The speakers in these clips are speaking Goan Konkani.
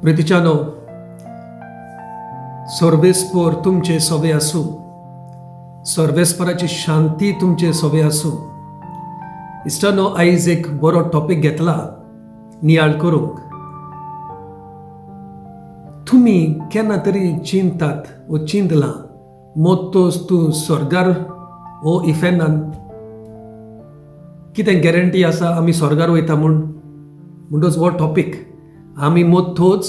प्रितीच्यानो, सर्वेस्पोर तुमचे सोवे आसूं. सर्वेस्पराची शांती तुमचे सोवे आसूं. इश्टानो, आयज एक बरो टॉपीक घेतला नियाळ करूंक. तुमी केन्ना तरी चिंतात वो चिंतलां, मोत्तोच तूं स्वर्गार वो इफेर्नान? कितें गॅरंटी आसा आमी स्वर्गार वयता म्हूण? म्हणटच हो टॉपीक, आमी मोत्तोच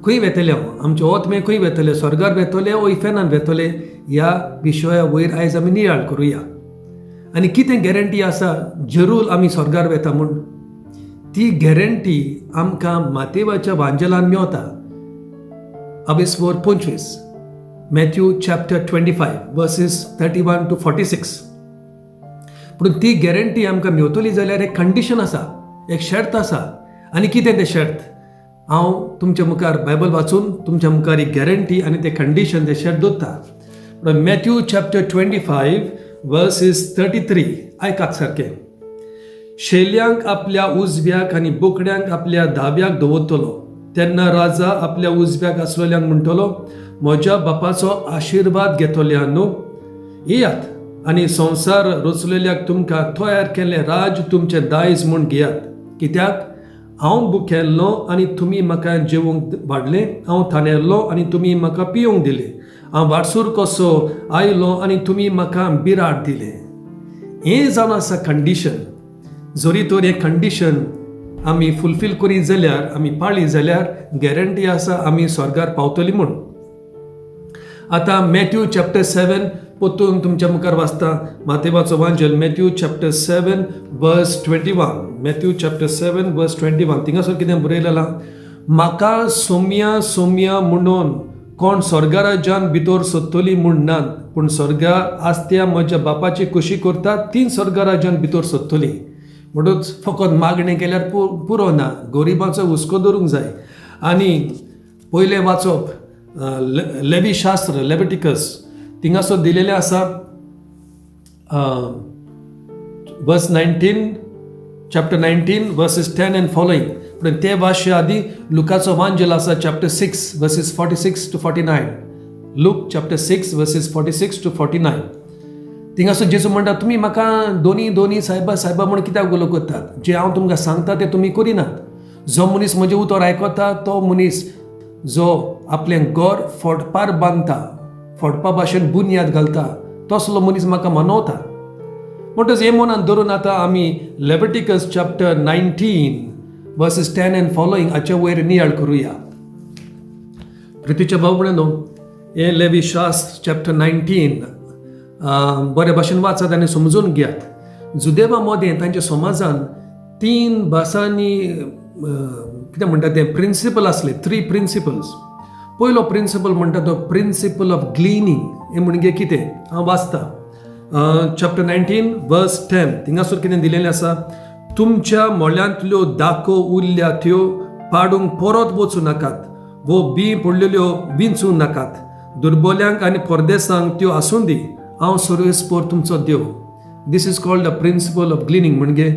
खंय वेतले, आमचे ओतमे खंय वेतले, स्वर्गार वेतले वो इफेर्नान वेतले, ह्या विशया वयर आयज आमी नियाळ करुया. आनी कितें गॅरंटी आसा जरूर आमी स्वर्गार वेता म्हूण? ती गॅरंटी आमकां मातेवाच्या वांजेलान मेवता. अवेस्वोर 25, Matthew chapter 25 verses 31 to 46. पूण ती गॅरंटी आमकां मेवतली जाल्यार एक कंडिशन आसा, एक शर्त आसा. आनी कितें तें शर्त? हांव तुमच्या मुखार बायबल वाचून तुमच्या मुखार एक गॅरंटी आनी तें कंडिशन, तें शर्त दवरता. Matthew chapter 25 verses 33 आयकात सारकें. शेल्यांक आपल्या उजव्याक आनी बोकड्यांक आपल्या दाव्याक दवरतलो. तेन्ना राजा आपल्या उजव्याक आसलेल्यांक म्हणटलो, म्हज्या बापाचो आशिर्वाद घेतल्या न्हू, येयात आनी संवसार रचलेल्याक तुमकां तयार केल्लें राज तुमचें दायज म्हूण घेयात. कित्याक हांव भुकेल्लो आनी तुमी म्हाका जेवंक वाडलें, हांव तानेल्लो आनी तुमी म्हाका पिवंक दिलें, हांव वाटसूर कसो आयलो आनी तुमी म्हाका बिराड दिलें. हें जावन आसा कंडिशन. जरी तर हें कंडिशन आमी फुलफील करीत जाल्यार, आमी पाळी जाल्यार, गॅरंटी आसा आमी स्वर्गार पावतली म्हूण. आतां मॅथ्यू चॅप्टर 7 परतून तुमच्या मुखार वाचता. मातेवाचो वांजेल, Matthew chapter 7 verse 21. Matthew chapter 7 verse 21. थिंगासर कितें बरयलें? म्हाका सोम्या सोम्या म्हणून कोण स्वर्गराज्यान भितर सोदतली म्हूण नात, पूण स्वर्गा आसत्या म्हज्या बापाची खुशी करतात तीं स्वर्गराज्यान भितर सोदतली. म्हणूच फकत मागणें केल्यार पुरो ना, गरिबांचो हुस्को दवरूंक जाय. आनी पयलें वाचप लेवी शास्त्र, लेविटिकस, थिंगासर दिलेलें आसा, verse 19, chapter 19 verses 10 and following. पूण ते वाचचे आदी लुकाचो वांजेल आसा, chapter 6 verses 46 to 49. Luke chapter 6 verses 46 to 49. थिंगासर जेजू म्हणटा, तुमी म्हाका दोनी दोनी, सायबा सायबा म्हूण कित्याक उलो करतात, जे हांव तुमकां सांगता तें तुमी करिनात? जो मनीस म्हजें उतर आयकता तो मनीस जो आपलें घर फोटपार बांदता, फोटपा भाशेन बुन्याद घालता, तसलो मनीस म्हाका मनवता. म्हणटच हें मनान धरून आतां आमी Leviticus chapter 19 verses 10 and following हाचे वयर नियाळ करुया. प्रितीच्या भाव भयणीनो, हें लेवी शास्त्र चॅप्टर 19 बरे भाशेन वाचात आनी समजून घेयात. जुदेवा मदें तांच्या समाजान तीन भासांनी कितें म्हणटा तें प्रिंसिपल आसले, थ्री प्रिंसिपल्स. पयलो प्रिंसिपल म्हणटा तो प्रिंसिपल ऑफ ग्लिनींग. हें म्हणजे कितें? हांव वाचता, चॅप्टर 19 वर्स 10. थिंगासर कितें दिलेलें आसा? तुमच्या मोळ्यांतल्यो दाको उरल्या त्यो पाडूंक परत वचूं नाकात वो बी पडलेल्यो विंचूं नाकात. दुर्बोल्यांक आनी परदेसांक त्यो आसूं दी. हांव सर्वेस्पोर तुमचो देव. This is called the principle of gleaning. म्हणजे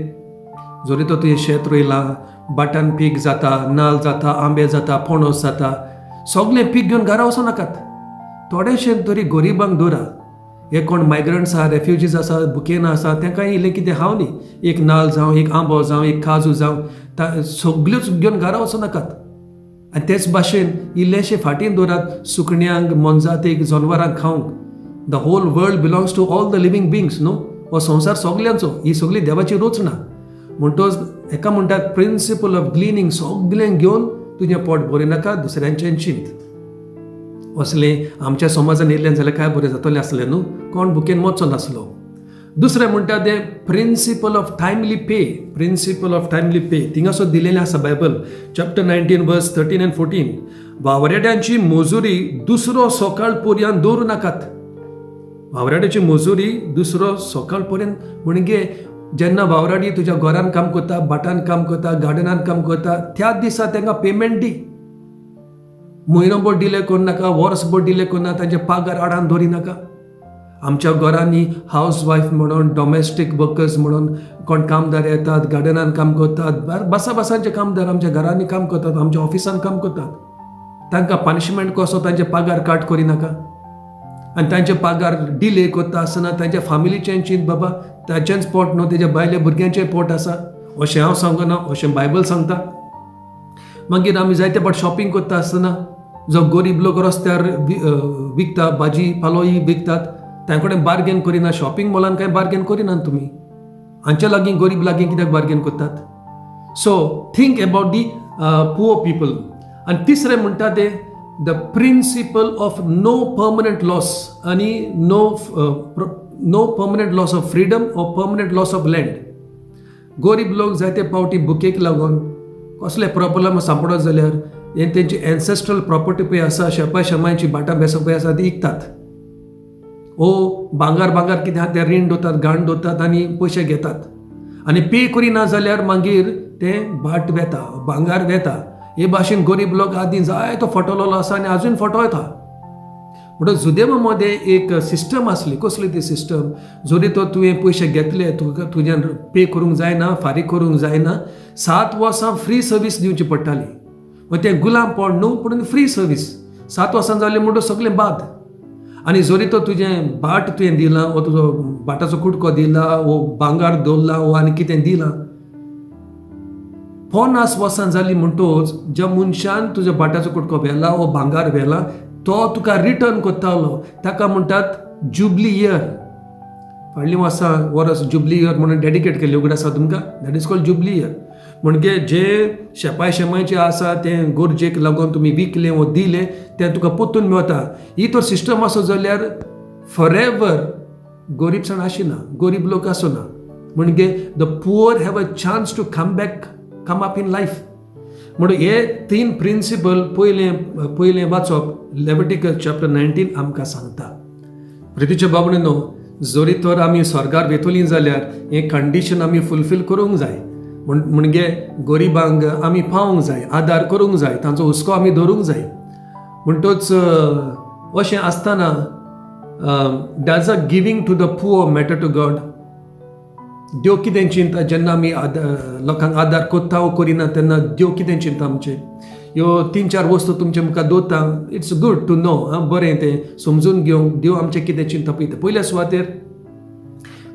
जरी तर तुवें शेत रोयलां, भाटान पीक जाता, नाल्ल जाता, आंबे जाता, पणस जाता, सगळें पीक घेवन घरा वचूं नाकात. थोडेशें तरी गरिबांक दवरा. हे कोण मायग्रंट्स आहा, रेफ्युजीज आसा, बुकेन आसा, तांकां इल्लें कितें हांव न्ही, एक नाल्ल जावं, एक आंबो जावं, एक काजू जावं, सगल्योच घेवन घरा वचूं नाकात. आनी तेच भाशेन इल्लेशें फाटीन दवरात सुकण्यांक, मोनजातीक, जनवरांक खावंक. The whole world belongs to all the living beings, न्हू? हो संवसार सगल्यांचो, ही सगळी देवाची रचना. म्हणटोच हेका म्हणटात प्रिंसिपल ऑफ ग्लिनींग. सगळें घेवन तुजें पोट भरी नाका, दुसऱ्यांचें चिंत. असलें आमच्या समाजान येयलें जाल्यार काय बरें जातलें आसलें न्हू? कोण भुकेन मरचो नासलो. दुसरें म्हणटा तें principle of timely pay. Principle of timely pay थिंगासर दिलेलें आसा, Bible chapter 19 verse 13 and 14. वावराड्यांची मजुरी दुसरो सकाळ पर्यंत दवरूं नाकात. वावराड्याची मजुरी दुसरो सकाळ पर्यंत म्हणजे जेन्ना वावराडी तुज्या घरान काम करता, भाटान काम करता, गार्डनान काम करता, त्याच दिसा तांकां पेमेंट दी. म्हयनोभर डिले करूं नाका, वर्सभर डिले करूं नाका, तांचे पगार आडान दवरी नाका. आमच्या घरांनी हावस वायफ म्हणून, डॉमेस्टीक वर्कर्स म्हणून कोण कामदार येतात, गार्डनान काम करतात, बासा बासांचे कामदार आमच्या घरांनी काम करतात, आमच्या ऑफिसान काम करतात. तांकां पनिशमेंट कसो तांचे पगार काट करिनाका आनी तांचे पगार डिले करता आसतना तांच्या फामिलीचें चिंत बाबा, ताचेंच पोट न्हू, तेज्या बायले भुरग्यांचें पोट आसा. अशें हांव सांगना, अशें बायबल सांगता. मागीर आमी जायते फावट शॉपिंग करता आसतना जो गरीब लोक रस्त्यार विकता, भाजी पालोय विकतात, तांचे कडेन बार्गेन करिना. शॉपिंग मॉलान कांय बार्गेन करिनात तुमी, हांच्या लागीं गरीब लागीं कित्याक बार्गेन करतात? So think about the poor people. आनी तिसरें म्हणटा तें the principle of no permanent loss आनी no permanent loss of freedom or permanent loss of land. गरीब लोक जायते फावटी भुकेक लागून कसले प्रॉब्लम सांपडत जाल्यार हे तेंची एन्सेस्ट्रल प्रॉपर्टी पळय आसा, शेपा शेमांयची भाटां बेसां पळय आसा, ती विकतात ओ भांगार भांगार कितें आहा तें रीण दवरतात, घाण दवरतात आनी पयशे घेतात आनी पे करिना जाल्यार मागीर तें भाट वेता, भांगार वेता. हे भाशेन गरीब लोक आदीं जायतो फटवलेलो आसा आनी आजून फटवता. म्हणटच जुदेवा मदें एक सिस्टम आसली. कसली ती सिस्टम? जरी तर तुवें पयशे घेतले, तुका तुज्यान पे करूंक जायना, फारीक करूंक जायना, 7 वर्सां फ्री सर्वीस दिवची पडटाली. मागीर तें गुलामपण न्हू, पूण फ्री सर्वीस. 7 वर्सां जालीं म्हणटच सगळें बाद. आनी जरी तर तुजें भाट तुवें दिलां वो तुजो भाटाचो कुडको दिला वो भांगार दवरला वो आनी कितें दिलां, 50 वर्सां जालीं म्हणटच ज्या मनशान तुज्या भाटाचो कुडको व्हेला वो भांगार व्हेला तो तुका रिटर्न करतालो. ताका म्हणटात जुबली इयर. फाटलीं वर्सां वरस जुबली इयर म्हणून डेडिकेट केल्लें, उगडास आसा तुमकां? That is called jubilee year. म्हणजे जे शेपाय शेमायचें आसा तें गरजेक लागून तुमी विकलें वो दिलें, तें तुका परतून मेवता. ही तर सिस्टम आसत जाल्यार फॉर एवर गरीबसाण आशिना, गरीब लोक आसना. म्हणजे the poor have a chance to come back, come up in life. म्हणून हे तीन प्रिंसिपल पयलें पयलें वाचप लेविटिकस चॅप्टर 19 आमकां सांगता. प्रितीच्या बाबणीनो, जरी तर आमी स्वर्गार वेतोलीं जाल्यार हें कंडिशन आमी फुलफील करूंक जाय. म्हणजे गरिबांक आमी पावूंक जाय, आदार करूंक जाय, तांचो हुस्को आमी धरूंक जाय. म्हणटच अशें आसतना, does a giving to the poor matter to God? देव कितें चिंता जेन्ना आमी लोकांक आदार करता वो करिना तेन्ना देव कितें चिंता आमचें? ह्यो तीन चार वस्तू तुमचे मुखार दवरता. It's good to know. आं, बरें तें समजून घेवंक देव आमचें कितें चिंता पळयता. पयल्या सुवातेर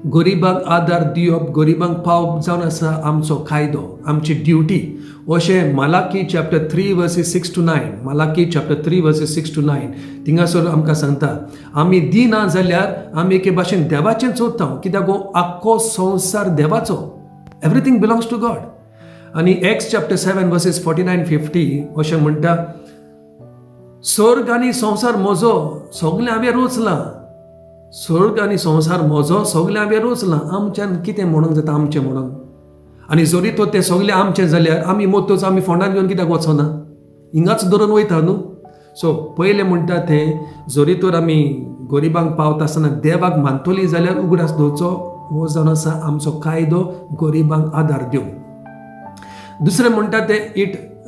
गरिबांक आदार दिवप, गरिबांक पावप जावन आसा आमचो कायदो, आमची ड्युटी, अशें Malachi chapter 3 verses 6 to 9, Malachi chapter 3 verses 6 to 9 थिंगासर आमकां सांगता. आमी दिना जाल्यार आमी एके भाशेन देवाचें चोरता, कित्याक हो आख्खो संवसार देवाचो. Everything belongs to God. आनी Acts chapter 7 verses 49, 50 अशें म्हणटा, स्वर्ग आनी संवसार म्हजो, सगळें हांवें रोचलां. स्वर्ग आनी संवसार म्हजो, सगळें हांवें रोचलां. आमच्यान कितें म्हणूंक जाता आमचें म्हणून? आनी जरी तर तें सगळें आमचें जाल्यार आमी मोतोच आमी फोंडान घेवन कित्याक वचना? हिंगाच धरून वयता न्हू. सो पयलें म्हणटा तें, जरी तर आमी गरिबांक पावता आसतना देवाक मानतली जाल्यार उगडास दवरचो, हो जावन आसा आमचो कायदो गरिबांक आदार दिवंक. दुसरें म्हणटा तें,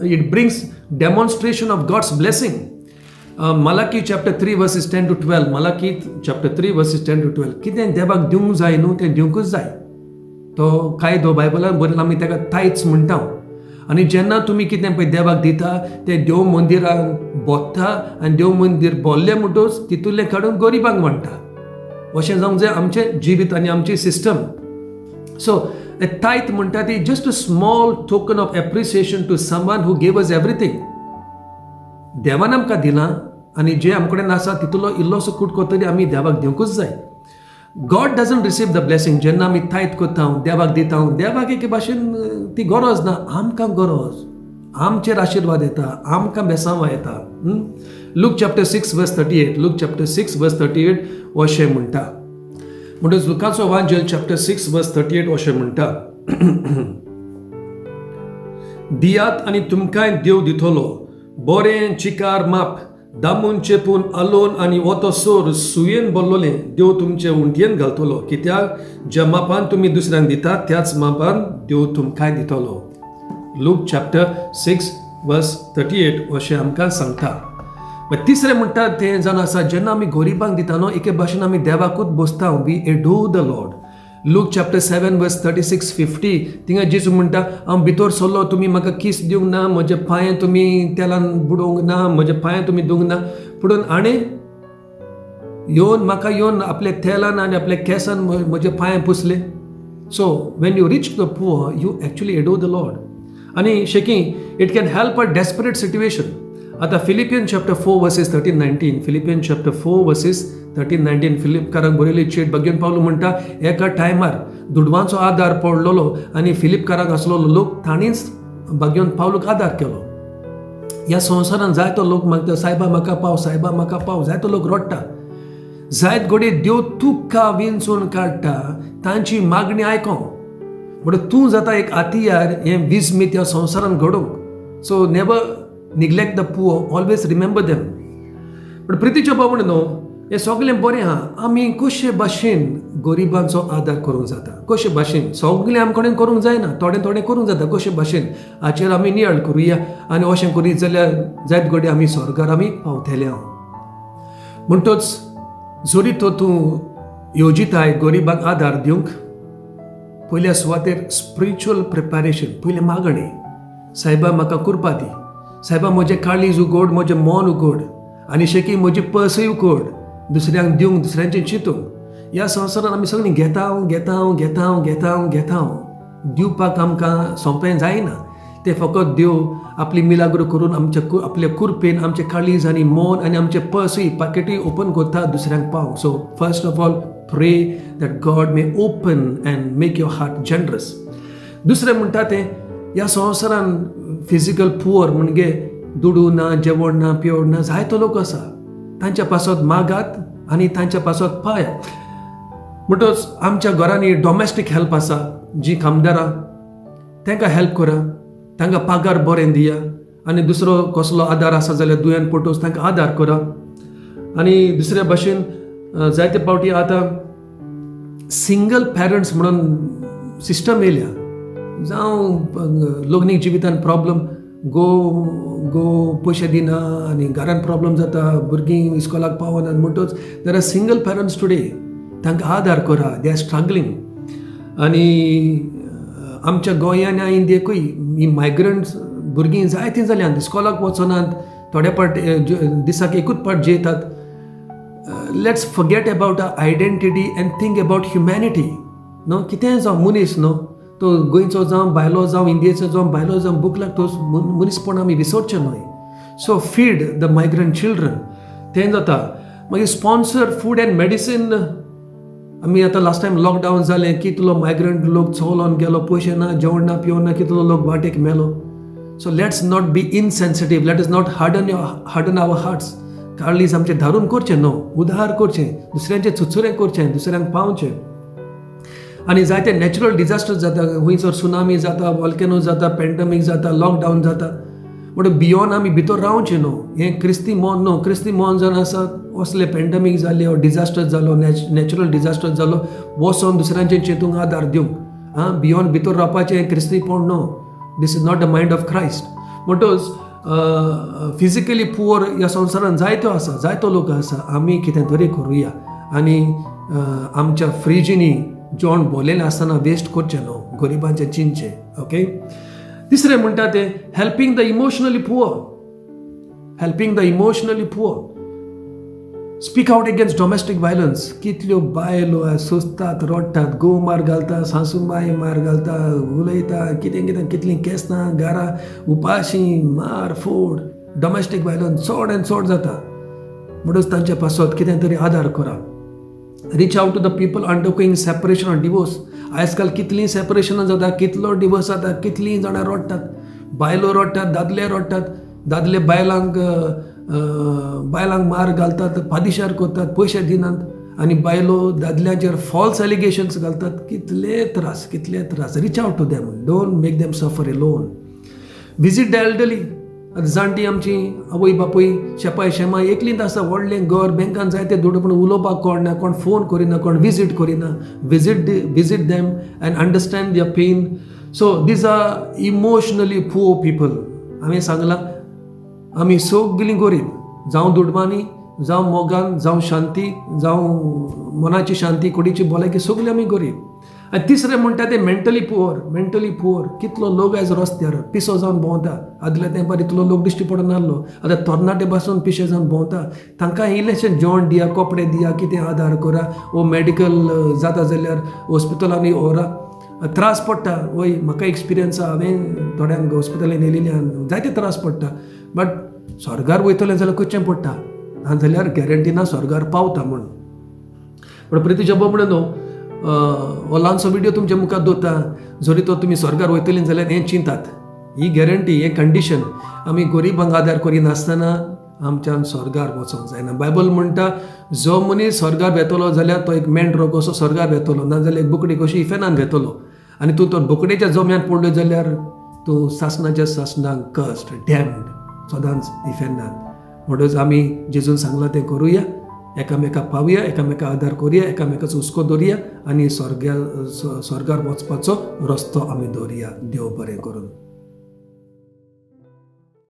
it brings demonstration of God's blessing. Malachi chapter 3 verses 10 to 12, Malachi chapter 3 verses 10 to 12. कितें देवाक दिवंक जाय न्हू, तें दिवंकूच जाय. तो कायदो बायबलान बरयला, आमी ताका टायट्स म्हणटा. आनी जेन्ना तुमी कितें पळय देवाक दिता, तें देव मंदिरान भोत्ता आनी देव मंदीर भरलें म्हणटूच तितूंतलें काडून गरिबांक वांट्टा. अशें जावंक जाय आमचें जिवीत आनी आमची सिस्टम. सो टायथ म्हणटा ती just a small token of appreciation to someone who gave us everything. देवान आमकां दिलां आनी जे आम कडेन आसा तितूंतलो इल्लोसो कुटको तरी आमी देवाक दिवंकूच जाय. God doesn't receive the blessing. जेन्ना आमी टायथ करता, देवाक दिता, देवाक एके भाशेन ती गरज ना, आमकां गरज. आमचेर आशिर्वाद येता, आमकां बेसांवां येता. Luke chapter 6 verse 38, Luke chapter 6 verse 38 अशें म्हणटा. म्हणटच लुकाचो वांजेल चॅप्टर 6 वर्स 38 अशें म्हणटा, दियात आनी तुमकांय देव दितलो. बरें चिकार माप, दामून चेपून आलोवन आनी वतो सोर सुयेन भरलोलें देव तुमचे उंटयेन घालतलो, कित्याक ज्या मापान तुमी दुसऱ्यांक दितात त्याच मापान देव तुमकांय दितलो. Luke chapter 6 verse 38 अशें आमकां सांगता. मागीर तिसरें म्हणटा तें जावन आसा, जेन्ना आमी गरिबांक दिता न्हू, एके भाशेन आमी देवाकूच बसता. We adore the Lord. Luke chapter 7 verse 36-50 थिंगा जेजू म्हणटा, हांव भितर सरलो, तुमी म्हाका कीस दिवंक ना, म्हजे पांय तुमी तेलान बुडोवंक ना, म्हजे पांय तुमी धुवंक ना, पुणून हाणें येवन म्हाका येवन आपल्या तेलान आनी आपल्या केंसान म्हजे पांय पुसले. So when you reach the poor, you actually adore the Lord. आनी शेकी it can help a desperate situation. आतां Philippian chapter 4 verses 13-19, Philippian chapter 4 verses 13-19, फिलिपकारांक बरयली चीट. भगेन पावलो म्हणटा, एका टायमार दुडवांचो आदार पडलेलो आनी फिलिपकारांक आसलेलो लोक, ताणीच भाग्योन पावलूक आदार केलो. ह्या संवसारांत जायतो लोक मागता, सायबा म्हाका पाव, सायबा म्हाका पाव. जायतो लोक रडटा. जायत घडये देव तुका विंचून काडटा तांची मागणी आयकोंक. म्हणटा तूं जाता एक आतियार हें विस्मीत ह्या संवसारांत घडोवंक. So never neglect the poor, always remember them. पण प्रितीच्या बाबा न्हू, हें सगळें बरें आहा. आमी कशे भाशेन गरिबांचो आदार करूंक जाता? कशे भाशेन? सगळें आम कडेन करूंक जायना, थोडें थोडें करूंक जाता. कशे भाशेन हाचेर आमी नियाळ करुया आनी अशें करीत जाल्यार जायत घडये आमी स्वर्गार आमी पावतले हांव. म्हणटच जरी तो तूं येवजिताय गरिबांक आदार दिवंक, पयल्या सुवातेर स्पिरिच्युअल प्रिपरेशन. पयलें मागणें, सायबा म्हाका कुरपा दी, सायबा म्हजें काळीज उगड, म्हजें मन उगड आनी शेकी म्हजी पर्सय उगड दुसऱ्यांक दिवंक, दुसऱ्यांचें चिंतूंक. ह्या संवसारांत आमी सगळीं घेता, घेता, घेता, घेता, घेता. दिवपाक आमकां सोंपें जायना. तें फकत देव आपली मिलाग्रो करून आमच्या आपल्या कुरपेन आमचें काळीज आनी मन आनी आमचें पर्सूय, पाकेटूय ओपन करता दुसऱ्यांक पावंक. So first of all, pray that God may open and make your heart generous. दुसरें म्हणटा तें, ह्या संवसारान फिजिकल पुअर म्हणजे दुडू ना, जेवण ना, पिवण ना, जायतो लोक आसा. तांच्या पासत मागात आनी तांच्या पासत पायात. म्हणटच आमच्या घरांनी डॉमेस्टीक हेल्प आसा, जी कामदारां, तांकां हेल्प करा, तांकां पगार बरें दिया आनी दुसरो कसलो आदार आसा जाल्यार दुयेंत पडटच तांकां आदार करा. आनी दुसऱ्या भाशेन जायते फावटी आतां सिंगल पॅरंट्स म्हणून सिस्टम येयल्या. जावं लग्नीक जिवितान प्रॉब्लम, गो गो पयशे दिना आनी घरान प्रॉब्लम जाता, भुरगीं इस्कॉलाक पावनात, म्हणटच there are single parents today. तांकां आदार करा, they are struggling. आनी आमच्या गोंयान आनी इंडियेकूय ही मायग्रंट्स भुरगीं जायतीं जाल्यांत. इस्कॉलाक वचनात, थोडे पाट दिसाक एकूच पाट जेयतात. Let's forget about our identity and think about humanity न्हू. कितेंय जावं, मनीस न्हू तो. गोंयचो जावं, भायलो जावं, इंडियेचो जावं, भायलो जावं, भूक लागतो, मनीसपण आमी विसरचें न्हय. So feed the migrant children, तें जाता. मागीर स्पॉन्सर फूड एंड मेडिसीन. आमी आतां लास्ट टायम लॉकडावन जालें, कितलो मायग्रंट लोक चलोन गेलो, पयशे ना, जेवण ना, पिवण ना, कितलो लोक वाटेक मेलो. So let's not be insensitive, let us not harden our hearts. काळीज आमचें धारून करचें न्हू, उदार करचें, दुसऱ्यांचें चुचुरें करचें, दुसऱ्यांक पावचें. आनी जायते नॅचरल डिजास्टर जाता, खंयसर सुनामी जाता, वॉल्केनो जाता, पॅन्डमीक जाता, लॉकडावन जाता, म्हणटा भियोन आमी भितर रावचें न्हू. हें क्रिस्ती मन न्हू. क्रिस्ती मन जावन आसा, असले पॅन्डमीक जाले वो डिजास्टर जालो, नॅचरल डिजास्टर जालो, वचोन दुसऱ्यांचें चिंतूंक, आदार दिवंक. आं, भियोन भितर रावपाचें हें क्रिस्तीपण न्हू. This is not the mind of Christ. म्हणटच फिजिकली पुअर ह्या संवसारान जायतो आसा, जायतो लोक आसा. आमी कितें तरी करुया आनी आमच्या फ्रिजींनी जेवण भरलेलें आसतना वेस्ट करचें न्हू, गरिबांचें चिंतचें. ओके, तिसरें म्हणटा तें helping the emotionally poor, helping the emotionally poor. Speak out against domestic violence. कितल्यो बायलो सोंसतात, रडटात, घोव मार घालता, सासू माय मार घालता, उलयता कितें कितें, कितलीं केसनां, घरा उपाशी, मार फोड, डॉमेस्टीक वायलन्स चड आनी चड जाता. म्हणूच तांच्या पासत कितें तरी आदार करा. Reach out to the people undergoing separation or divorce. आयज काल कितलीं सेपरेशनां जाता, कितलो डिवोर्स जाता, कितलीं जाणां रडटात, बायलो रडटात, दादले रडटात. दादले बायलांक बायलांक मार घालतात, पादिशार करतात, पयशे दिनात आनी बायलो दादल्यांचेर फॉल्स एलिगेशन्स घालतात. कितले त्रास, कितले त्रास. Reach out to them, don't make them suffer alone. Visit the elderly. आतां जाणटी आमची आवय बापूय, शेपाय शेमाय एकलींच आसा. व्हडलें घर, बँकान जायते दुडू, पूण उलोवपाक कोण ना, कोण फोन करिना, कोण विजीट करिना. Visit them and understand their pain. So these are emotionally poor people. हांवें सांगलां, आमी सगलीं गरीब, जावं दुडवांनी, जावं मोगान, जावं शांती, जावं मनाची शांती, कुडीची भलायकी, सगळी आमी गरीब. आनी तिसरें म्हणटा तें मेंटली पुअर. मेंटली पुअर, कितलो लोक आयज रस्त्यार पिसो जावन भोंवता. आदल्या तेंपार इतलो लोक दिश्टी पडनासलो, आतां तरणाटे पासून पिशे जावन भोंवता. तांकां इल्लेशें जेवण दिया, कपडे दिया, कितें आदार करा, वो मेडिकल जाता जाल्यार हॉस्पिटलांनी व्हरा. त्रास पडटा. वय, म्हाका एक्सपिरियन्स आहा, हांवें थोड्यांक हॉस्पिटलान येयलेल्यान जायते त्रास पडटा. बट स्वर्गार वयतलें जाल्यार करचें पडटा, नाजाल्यार गॅरंटी ना स्वर्गार पावता म्हूण. पण प्रितीच्या बाबडे न्हू, हो ल्हानसो व्हिडियो तुमच्या मुखार दवरता. जरी तो तुमी स्वर्गार वयतलीं जाल्यार हें चिंतात, ही गॅरंटी, हें कंडिशन, आमी गरिबांक आदार करिनासतना आमच्यान स्वर्गार वचोंक जायना. बायबल म्हणटा, जो मनीस स्वर्गार वेतलो जाल्यार तो एक मेंढरो कसो स्वर्गार वेतलो, नाजाल्यार एक बोकडी कशी इफेनान वेतलो. आनी तूं तो बोकडेच्या जम्यान पडलो जाल्यार तूं सासणाच्या सासणाक कस्ट, डॅम्ड, सदांच इफेनान. म्हणटच आमी जेजून सांगलां तें करुया, एकामेका पावया, एकामेका आदार करुया, एकामेकाचो हुस्को दवरुया आनी स्वर्गार वचपाचो रस्तो आमी दवरुया. देव बरें करून.